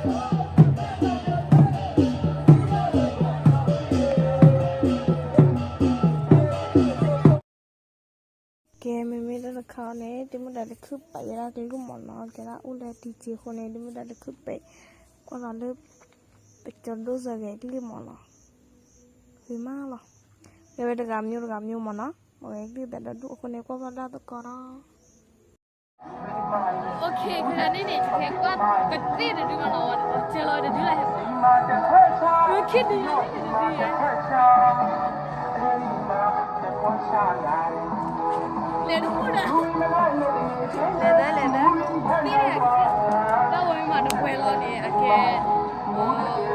ကဲ မ့မ့ၢ်တၢ်တခါန့ၣ် ဒ်မုၢ်ဒါတခုပာ်ယဲဒၣ်ကလုၢ်မ့ၢ်နီၤ, ကဲဒၣ်အိၣ်လၢတံက့အဃိန့ၣ် ဒ်မုၢ်ဒါတခုပာ် ကွၢ်လီၤလၢ ပကၠီၤဒိၣ်စၢၤဂဲၤကလုၢ်မ့ၢ်နီၤ, ဝံၤမးလီၤ. ကဲဝဲတဂၤမ့ၢ်တဂၤမ့ၢ်မ့ၢ်နီၤ, အဝဲကလုၢ်သဲးဒီဒူၣ်အဃိန့ၣ် ကွၢ်ဘၣ်ဒၣ်သကိးဒီး OK တဂၤန့ၣ်န့ၣ် ယကဲကွၢ်ပသ့ၣ်တဒုမ့ၢ်နီၤ, ဝဲဒၣ်ပကၠီၤလီၤတဒုလၢဟဲပှၤ, ဝဲခံဒုယၤန့ၣ်တဒုယဲ, လဲၤတအိၣ်ဒီး, လဲၤဒၣ်လဲၤဒၣ်, သ့ၣ်န့ၣ်အကဲ, တၢ်ဝဲမ့ၢ်မၤတပှဲၤလီၤန့ၣ် အကဲ တဂၤန့ၣ်န့ၣ်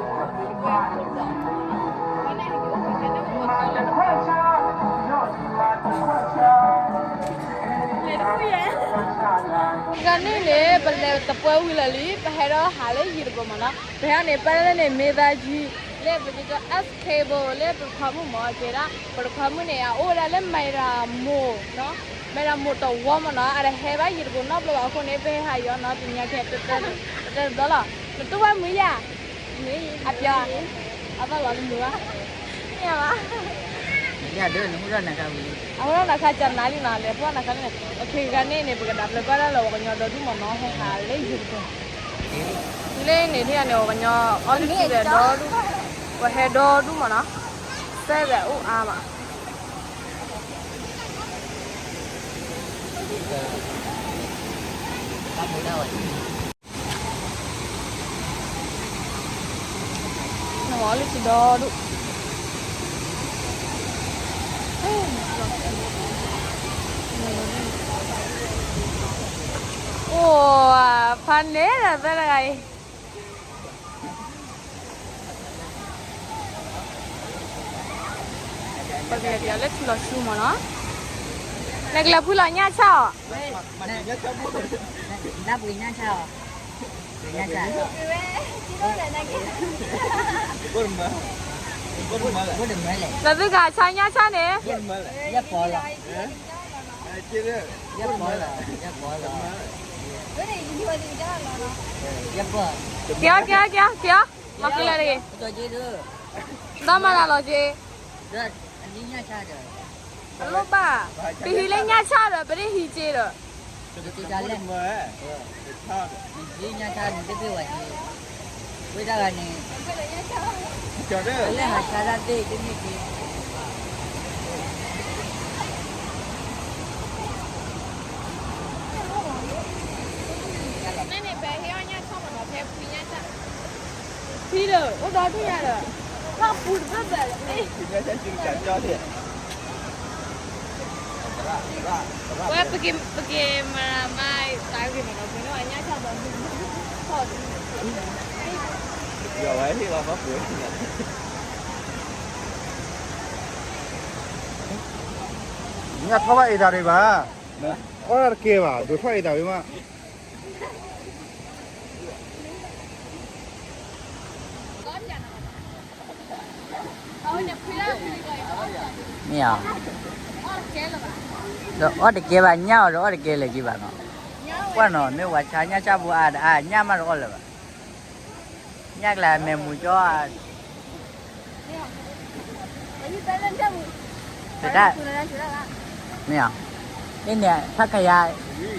ပလဲၤတပှဲၤဝံၤလၢာ်လံ, ပဟဲဒီးဟးလၢယံၤတဘိမ့ၢ်နီၤ, ပဟဲန့ၣ် ပလဲၣ်န့ၣ် မ့ၢ်သးယံၤ, လၢပကကီ S Cable လၢပတခွါမုၣ်မ့ၢ်ကဲဒၣ်, ပတခွါမုၣ်န့ၣ် အအိၣ်ဝဲဒၣ်လၢ မဲရမိၢ်, မဲရမိၢ်တဝီမ့ၢ်နီၤ, အတဟဲဘၣ်ယံၤတဘိနီတဘျီဘၣ်အဃိန့ၣ် ပဟဲဟးယီၤနီၤ, တညါခဲ တတၢတဘျီလီၤ, နတူၢ်ဘၣ်မုာ်ယၤ အပျီ, အဘၣ်လီၤလၢမုာ်ဘၣ်, မ့ၢ်ဘၣ်, အဝဲဒၣ်နခါကနါလံနီၤ, လဲၤဖှီၣ်နခါန့ၣ်, အခံဂၤန့ၣ်န့ၣ် ပကဒၣ်ပျၢၤကွၢ်ဒၣ်လၢပှၤကညီဒီဒူၣ်မ့ၢ်နီၤ, ဟဲဟးလၢယံၤတဘိ, လၢန့ၣ်ထံၣ်န့ၣ် ပှၤကညီအီလုၢ်ထံဝဲဒီဒူၣ်, ပှၤဟဲဒီဒူၣ်မ့ၢ်နီၤ, စဲဝဲအိၣ်အါမး နမၤလၢခံဒီဒူၣ်, အိၣ်, ဖးန့ၣ်ဒီးသၢတဂၤအံၤ, ပကလဲၤပၠီၤလၢထံလီၤဆူမ့ၢ်နီၤ, နကလဲၤဖှံလီၤညၣ်ဆၣ်အီၤ, လၢသုကဆါညၣ်ဆၣ်န့ၣ်, က့ၤအီၤ က့ၤအီၤ က့ၤအီၤ က့ၤအီၤ, မၤဃံလၤတဂ့ၤ, ဒီးမၤလၤလီၤက့ၤ, အလိၣ်ဘၣ်, ပဟံးလၢညၣ်ဆၣ်ဒီး ပဒ်ဟံးက့ၤဒီး ညၣ်ဆၣ်န့ၣ် တဘ့ၣ်ဝဲက့ၤ, ဝဲဒၣ်ဂၤန့ၣ် လၢဟးဆါတၢ်သ့ၣ်တမ့ၢ်က့ၤ ဖံဒီး အိၣ်ဒီဒူၣ်ညါဒီး ထီၣ်ပူၤတဘၣ်ဘၣ်လီၤ, ဝဲ ပက့ၤမၤမၤသးဂ့ၤမးဒီး ပှ့ၤနီၣ်အညၣ်ဆၣ်ဘၣ်, ညၣ်ထီၣ်ဘၣ်အံၤတၢ်ရံၣ်ဘၣ်, အီၣ်တကဲဘၣ် ဒိးထီၣ်အံၤတၢ်ရံၣ်မး မ့ၢ်ဧါ, ဒီးအီၣ်တကဲဘၣ် ညၣ်အီၤဒီးအီၣ်တကဲလၢၤက့ၤဘၣ်နီၤ, ကွၢ်နီၤ မ့ၢ်ဝဲဆါညၣ်ဆၣ်ဖိအါတအါ ညၣ်မးတအီၣ်လၢၤဘၣ်, ညၣ်ကျါမဲာ်မူၤကၠီ တဒၣ်, မ့ၢ်ဧါ, န့ၣ်န့ၣ် ဖးခယၤ, ညၣ်အီၤ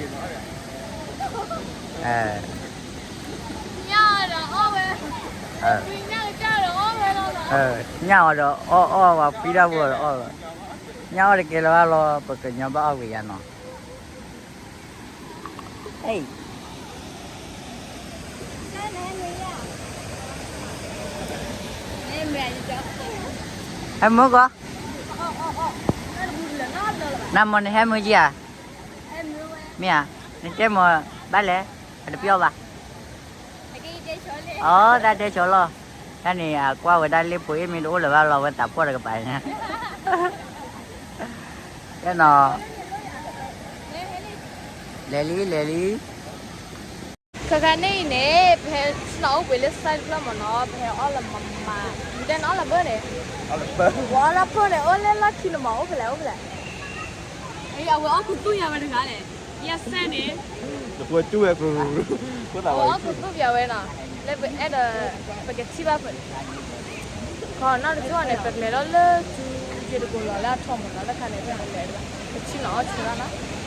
ဒီးအီၣ်အီၣ်ဝဲ ဖံဒၣ်ဖိဒီးအီၣ်, ညၣ်အီၣ်တကဲလၢၤဘၣ်လီၤ ပကညီဘၣ်အီၣ်ဝံၤယါနီၤ. ဟဲမုာ်ကီး, နမ့ၢ်နဟဲမုာ်ကံဧါ, မ့ၢ်ဧါ, နတဲမ့ၢ်ဘၣ်လဲၣ်, အတပျီဘၣ် အီ တၢ်တဲဆိလီၤ, တၢ်န့ၣ် အကွၢ်ဝဲဒၣ်လၢဖိအ့ၣ်မ့ၢ်တအိၣ်လၢၤဘၣ်လီၤ ဝဲသးပှၢ်တကပၤန့ၣ်, ကဲနီၤ, လဲၤလံ လဲၤလံ, ခဲခါန့ၣ်အံၤန့ၣ် ပဟဲဆ့ၣ်နီၤအိၣ်ဘှံးလၢ site တဖျၢၣ်မ့ၢ်နီၤ ပဟဲအီၣ်လၢမမါ, နတဲနအီၣ်လၢဘၢၣ်န့ၣ်, ပှၤအီၣ်လၢဖျၢၣ်န့ၣ် အိၣ်လၢလီၢ်ခံန့ၣ်မး အိၣ်ဖဲလဲၣ် အိၣ်ဖဲလဲၣ်, အဝဲအီၣ်ခူသူၣ်ယၤဝဲတဂၤလဲၣ်, ယစဲန့ၣ်, အဝဲအီၣ်ခူသူၣ်ယၤဝဲနီၤ လၢပအဲၣ်ဒိး ပကထံၣ်ဘၣ် ခီနီၢ်တဆိၣ်န့ၣ် ပကလဲၤလီၤလၢစုယ့တကိးလီၤလၢအထီမးနီၤ လၢခါန့ၣ် ပကလဲၤ ပထံၣ်နီၤအီၣ်ဆၢလီၤနီၤ